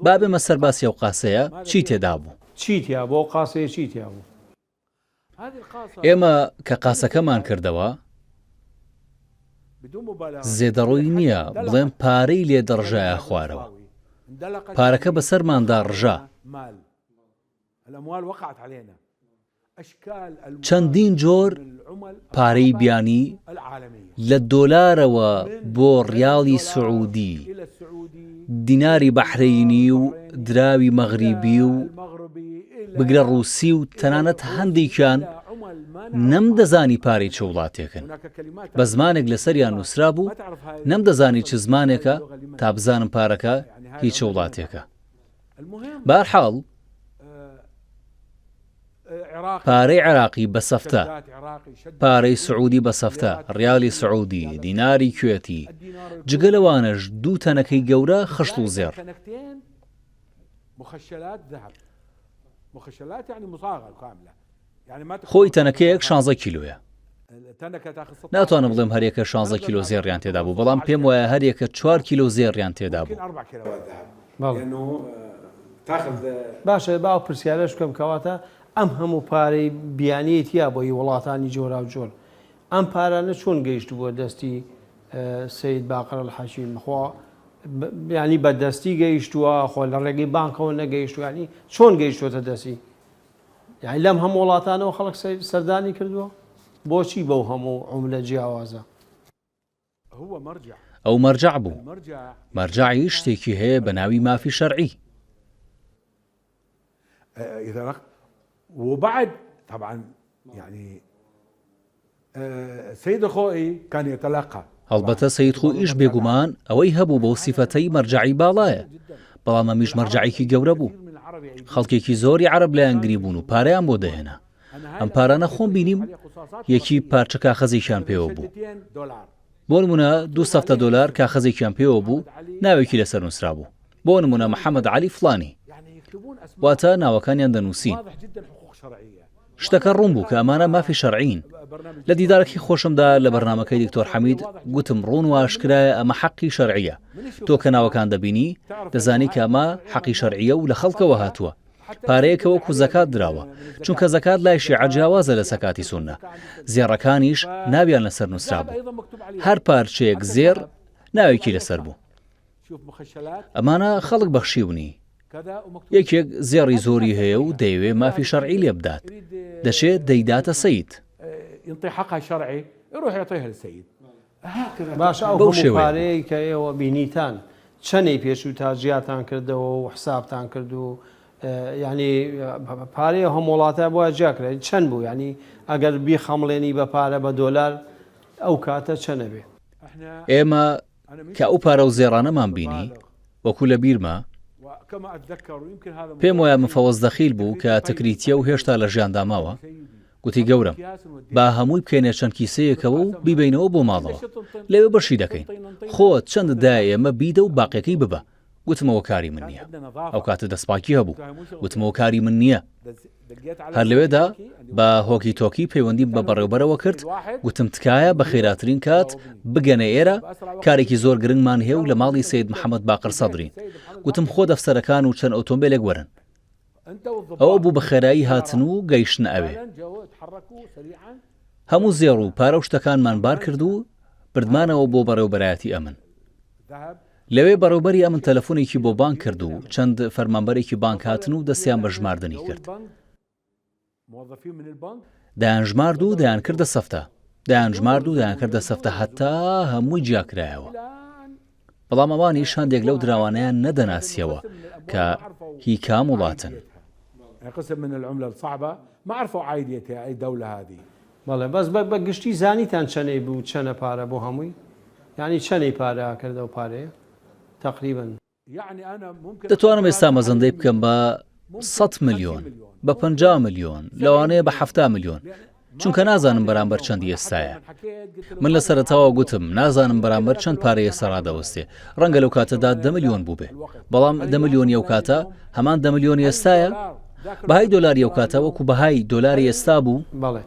با بێمە سەر باسی ئەو قاسەیە چی تێدا بوو. چی تیا بوو؟ ئەو قاسەیە چی تیا بوو؟ ئێمە کە قاسەکەمان کردەوە، زێدەڕۆی نییە بڵێم پارەی لێ دەڕژایە خوارەوە. پارەکە بەسەرماندا ڕژا. چەندین جۆر پارەی بیانی لە دۆلارەوە بۆ ڕیاڵی سعودی، دیناری بەحرەینی و دراوی مەغریبی و بگرە ڕووسی و تەنانەت هەندێکیان نەمدەزانی پارەی چ وڵاتێکن. بە زمانێک لەسەریان نووسرابوو نەمدەزانی چ زمانێکە تا بزانم پارەکە هی چ وڵاتێکە. بەهەرحاڵ پارەی عێراقی بە سەفتە، پارەی سعودی بە سەفتە، ڕیالی سعودی، دیناری کوێتی، جگە لەوانەش دوو تەنەکەی گەورە خشڵ و زێڕ. خۆی تەنەکەیەک شانزە کیلۆیە. ناتوانم بڵێم هەریەکە شانزە کیلۆ زێڕیان تێدا بوو، بەڵام پێم وایە هەریەکە چوار کیلۆ زێڕیان تێدا بوو. باشە با ئەو پرسیارەش بکەم کەواتە ئەم هەموو پارەی بیانیەی تیا بۆ هی وڵاتانی جۆراوجۆر ئەم پارانە چۆن گەیشتبووە دەستی سید باقر الحەکیم خۆ ینی بە دەستی گەیشتووە خۆ لە ڕێگەی بانکەوە نەگەیشتووە ینی چۆن گەیشتووەتە دەستی یانی لەم هەموو وڵاتانەوە خەڵک سەردانی کردووە؟ بۆچی بەو هەموو عوملە جیاوازە؟ ئەو مەرجەع بوو. مەرجەعیش شتێکی هەیە بە ناوی مافی شەرعی. هەڵبەتە سەید خۆیش بێگومان ئەوەی هەبوو بەو سیفەتەی مەرجەعی باڵایە، بەڵام ئەمیش مەرجەعێکی گەورە بوو. خەڵکێکی زۆری عەرەب لایەنگری بوون و پارەیان بۆ دەهێنا. ئەم پارانە خۆم بینیم یەکی پارچە کاخەزێکیان پێوە بوو. بۆ نمونە دوو سەفتە دۆلار کاخەزێکیان پێوە بوو ناوێکی لەسەر نووسرابوو. بۆ نمونە محەمەد عەلی فڵانی. واتە ناوەکانیان دەنووسین. شتەکە ڕوون بوو کە ئەمانە مافی شەرعین. لە دیدارەکەی خۆشمدا لە بەرنامەکەی دکتۆر حەمید گوتم ڕوون و ئاشکرایە ئەمە حەقی شەرعیە. تۆ کە ناوەکان دەبینی دەزانی کە ئەمە حەقی شەرعیە و لە خەڵکەوە هاتووە. پارەیەکە وەکو زەکات دراوە. چونکە زەکات لای شیعە جیاوازە لە زەکاتی سوننە. زێڕەکانیش ناویان لەسەر نووسرابوو. هەر پارچەیەک زێڕ ناوێکی لەسەر بوو. ئەمانە خەڵک بەخشیونی. یەکێک زێڕی زۆری هەیە و دەیەوێ مافی شەرعی لێ بدات، دەچێ دەیداتە سەید. باشە ئەو بەو هەموو شێوەیە بوو. پارەیەی کە ئێوە بینیتان چەنەی پێچوو تا جیاتان کردەوە و حسابتان کرد و یانی پارەی ئەو هەموو وڵاتە بۆ جیا کرا چەند بوو یانی ئەگەر بیخەمڵێنی بە پارە بە دۆلار ئەو کاتە چەنە بێ؟ ئێمە کە ئەو پارە و زێڕانەمان بینی، وەکو لە بیرمە، پێم وایە مفەوەز دەخیل بوو کە تکریتییە و هێشتا لە ژیاندا ماوە، گوتی گەورەم، با هەمووی بکەینە چەند کیسەیەکەوە و بیبەینەوە بۆ ماڵەوە، لەوێ بەشی دەکەین، خۆت چەندت دایە ئێمە بیدە و باقیەکەی ببە. گوتم ئەوە کاری من نییە. ئەو کاتە دەستپاکی هەبوو. گوتم ئەوە کاری من نییە. هەر لەوێدا بە هۆکی تۆکی پەیوەندیم بە بەڕێوبەرەوە کرد، گوتم تکایە بە خێراترین کات بگەنە ئێرە، کارێکی زۆر گرنگمان هەیە و لە ماڵی سەید محەمەد باقر سەدرین. گوتم خۆ دەفسەرەکان و چەند ئۆتۆمبێلێک وەرن. ئەوە بوو بە خێرایی هاتن و گەیشتنە ئەوێ. هەموو زێڕ و پارە و شتەکانمان بار کرد و بردمانەوە بۆ بەڕێوبەرایەتی ئەمن. لەوێ بەڕێوبەری ئەمن تەلەفونێکی بۆ بانک کرد و چەند فەرمانبەرێکی بانک هاتن و دەستیان بە ژماردنی کرد. دەیانژمارد و دەیانکردە سەفتە، دەیانژمارد و دەیانکردە سەفتە هەتا هەمووی جیاکرایەوە. بەڵام ئەوانیش هەندێک لەو دراوانەیان نەدەناسیەوە کە هی کام وڵاتن. بەڵێ بەس بە بە گشتی زانیتان چەنەی بوو چەنە پارە بۆ هەمووی یانی چەنەی پارە ئەکرد ئەو پارەیە تەقریبەن. دەتوانم ئێستا مەزەندەی بکەم بە سەت ملیۆن، بە 50 ملیۆن، لەوانەیە بە 70 ملیۆن، چونکە نازانم بەرامبەر چەندی ئێستایە. من لە سەرەتاوە گوتم نازانم بەرامبەر چەند پارەی ئێستا ڕادەوەستێ، ڕەنگە لەو کاتەدا دە ملیۆن بووبێ، بەڵام دە ملیۆنی ئەو کاتە هەمان دە ملیۆنی ئێستایە؟ بەهای دۆلاری ئەو کاتە وەکو بەهای دۆلاری ئێستا بوو؟ بەڵێ.